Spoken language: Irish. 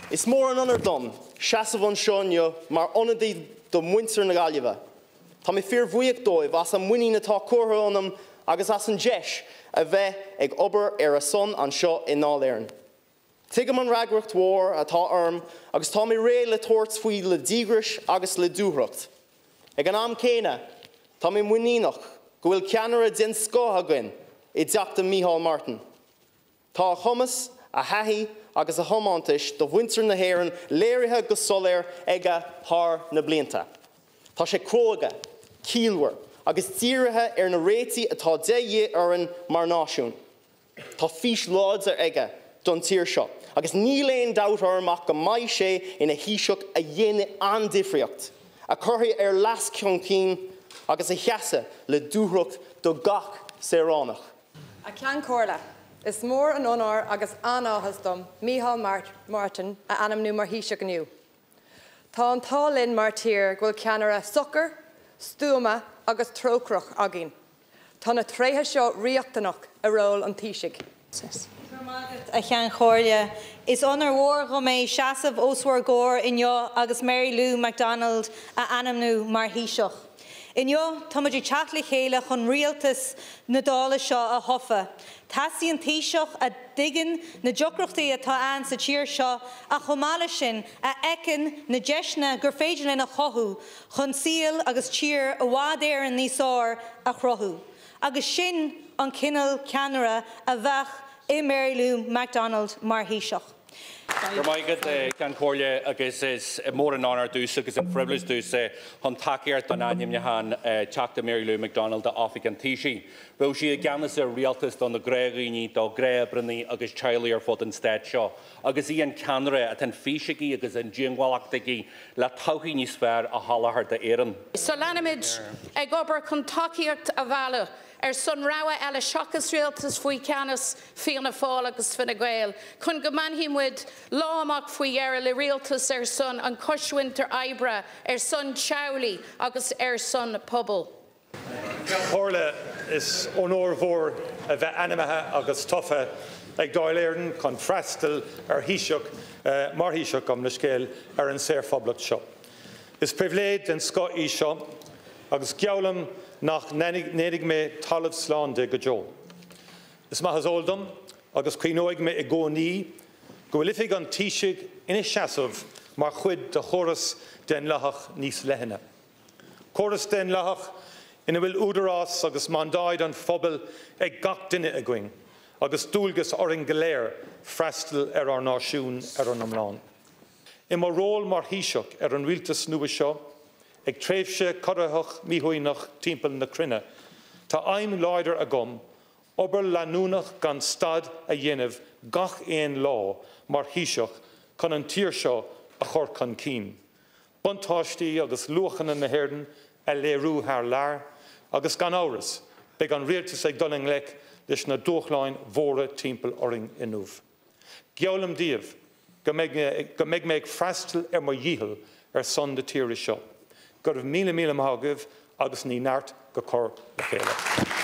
Is mór an onóir dom seasamh anseo inniu mar ionadaí do mhuintir na Gaillimhe. Tá mé fíorbhuíoch dóibh as an muinín atá curtha ionam agus as an deis a bheith ag obair ar a son anseo i nDáil Éireann. Tuigim an fhreagracht mhór atá orm agus tá mé réidh le tabhairt faoi le díograis agus le dúthracht. Ag an am céanna, tá mé muiníneach go bhfuil ceannaire den scoth againn i dTeachta Micheál Martin. Tá a chumas, a thaithí agus a thiomantas do mhuintir na hÉireann léirithe go soiléir aige thar na blianta. Tá sé cróga, ciallmhar agus dírithe ar na réitigh atá de dhíth orainn mar náisiún. Tá fís láidir aige don tír seo agus níl aon dabht orm ach go mbeidh sé ina Thaoiseach a dhéanfaidh an-difríocht, a chuirfidh ár leas chun cinn agus a sheasfaidh le dúthracht do gach saoránach. A Cheann Comhairle, Is mór an onóir agus an-áthas dom Micheál Martin a ainmniú mar Thaoiseach inniu. Tá an t-ádh linn mar tír go bhfuil ceannaire socair, stuama agus trócaireach againn. Tá na tréithe seo riachtanach i ról an Taoisigh. Go raibh maith agat, a Cheann Comhairle. Is onóir mhór dhom é seasamh os bhur gcomhair inniu agus Mary Lou McDonald a ainmniú mar Thaoiseach. Inniu, tá muid ag teacht le chéile chun rialtas na Dála seo a thofa. Teastaíonn Taoiseach a dtuigeann na deacrachtaí atá ann sa tír seo ach chomh maith leis sin, a fheiceann na deiseanna gur féidir linn a chothú chun saol agus tír i bhfad Éireann níos fearr a chruthú. Agus sin an cineál ceannaire a bheadh i Mary Lou McDonald mar Thaoiseach. Go raibh maith agat, a Cheann Comhairle, agus is mór an onóir domhsa agus an phribhléid domhsa chun tacaíocht don ainmniúchán Teachta Mary Lou McDonald d'Oifig an Taoisigh. Bheadh sí i gceannas ar rialtas do na gnáthdhaoine, do ghnáthoibrithe agus teaghlaigh ar fud an stáit seo. Agus í an ceannaire atá an fís aici agus an diongbhálacht aici le todhchaí níos fearr a sholáthar d'Éirinn. So leanfaimid ag obair chun tacaíocht a mhealladh ar son rogha eile seachas rialtas faoi cheannas Fianna Fáil agus Fine Gael, chun go mbainfidh muid lá amach faoi dheireadh le rialtas ar son an choismhuintir oibre, ar son teaghlaigh agus ar son pobal. Comhairle, is onóir mhór a bheith ainmnithe agus tofa ag Dáil Éireann chun freastal ar Thaoiseach, mar Thaoiseach, gabh mo leithscéal, ar an Saorphoblacht seo. Is pribhléid den scoth í seo agus geallaim nach ndéanfaidh mé talamh slán de go deo. Is maith is eol dom, agus cuimhneoidh mé i gcónaí, go bhfuil oifig an Taoisigh ina seasamh mar chuid de chóras daonlathach níos leithne. Córas daonlathach ina bhfuil údarás agus mandáid an phobail ag gach duine againn agus dualgas orainn go léir freastal ar ár náisiún ar an iomlán. I mo ról mar Thaoiseach ar an rialtas nua seo, ag tréimhse corraitheach míshuaimhneach timpeall na cruinne, tá aidhm láidir agam obair leanúnach gan stad a dhéanamh gach aon lá mar Thaoiseach chun an tír seo a chur chun cinn. buntáistí agus luachanna na hÉireann a léiriú thar lear, agus gan amhras, beidh an rialtas ag dul i ngleic leis na dúshláin mhóra timpeall orainn inniu. Geallaim daoibh go mbeidh mé ag freastal ar mo dhícheall ar son na tíre seo. Go raibh míle míle maith agaibh agus ní neart go cur le chéile.